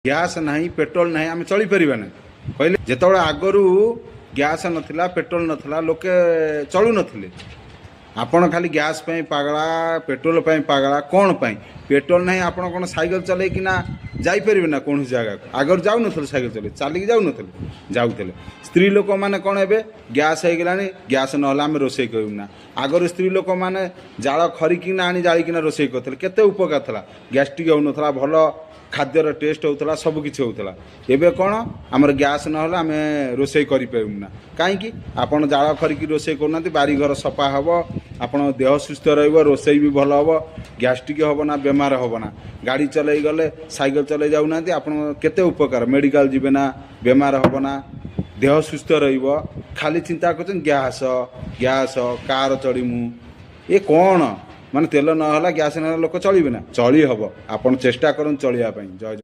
Gas ନାହିଁ, petrol ନାହିଁ, ଆମେ ଚଳିପାରିବା ନା କହିଲେ? ଯେତେବେଳେ ଆଗରୁ ଗ୍ୟାସ୍ ନଥିଲା, ପେଟ୍ରୋଲ ନଥିଲା, ଲୋକେ ଚଳୁନଥିଲେ? ଆପଣ ଖାଲି ଗ୍ୟାସ୍ ପାଇଁ ପାଗଳା, ପେଟ୍ରୋଲ ପାଇଁ ପାଗଳା। କ'ଣ ପାଇଁ ପେଟ୍ରୋଲ ନାହିଁ? ଆପଣ କ'ଣ ସାଇକେଲ ଚଲେଇକିନା ଯାଇପାରିବେ ନା କୌଣସି ଜାଗାକୁ? ଆଗରୁ ଯାଉନଥିଲେ ସାଇକେଲ ଚଲେଇ, ଚାଲିକି ଯାଉନଥିଲେ? ଯାଉଥିଲେ। ସ୍ତ୍ରୀ ଲୋକମାନେ କ'ଣ ଏବେ ଗ୍ୟାସ୍ ହେଇଗଲାଣି, ଗ୍ୟାସ୍ ନହେଲେ ଆମେ ରୋଷେଇ କରିବୁ ନା। ଆଗରୁ ସ୍ତ୍ରୀ ଲୋକମାନେ ଜାଳ ଖରିକିନା ଆଣି ଜାଳିକିନା ରୋଷେଇ କରୁଥିଲେ। କେତେ ଉପକାର ଥିଲା, ଗ୍ୟାଷ୍ଟ୍ରିକ୍ ହେଉନଥିଲା, ଭଲ ଖାଦ୍ୟର ଟେଷ୍ଟ ହେଉଥିଲା, ସବୁ କିଛି ହେଉଥିଲା। ଏବେ କ'ଣ ଆମର ଗ୍ୟାସ୍ ନହେଲେ ଆମେ ରୋଷେଇ କରିପାରିବୁ ନା। କାହିଁକି ଆପଣ ଜାଳ ଖରିକି ରୋଷେଇ କରୁନାହାନ୍ତି? ବାରିଘର ସଫା ହେବ, ଆପଣଙ୍କ ଦେହ ସୁସ୍ଥ ରହିବ, ରୋଷେଇ ବି ଭଲ ହେବ, ଗ୍ୟାଷ୍ଟ୍ରିକ୍ ହେବ ନା, ବେମାର ହେବ ନା। ଗାଡ଼ି ଚଲେଇ ଗଲେ, ସାଇକେଲ ଚଲେଇ ଯାଉନାହାନ୍ତି? ଆପଣଙ୍କ କେତେ ଉପକାର, ମେଡ଼ିକାଲ ଯିବେ ନା, ବେମାର ହେବ ନା, ଦେହ ସୁସ୍ଥ ରହିବ। ଖାଲି ଚିନ୍ତା କରୁଛନ୍ତି ଗ୍ୟାସ୍, ଗ୍ୟାସ୍, କାର ଚଢ଼ିମୁ। ଏ କ'ଣ ମାନେ ତେଲ ନହେଲା, ଗ୍ୟାସ୍ ନହେଲା ଲୋକ ଚଳିବେ ନା? ଚଳି ହେବ, ଆପଣ ଚେଷ୍ଟା କରନ୍ତୁ ଚଳିବା ପାଇଁ। ଜୟ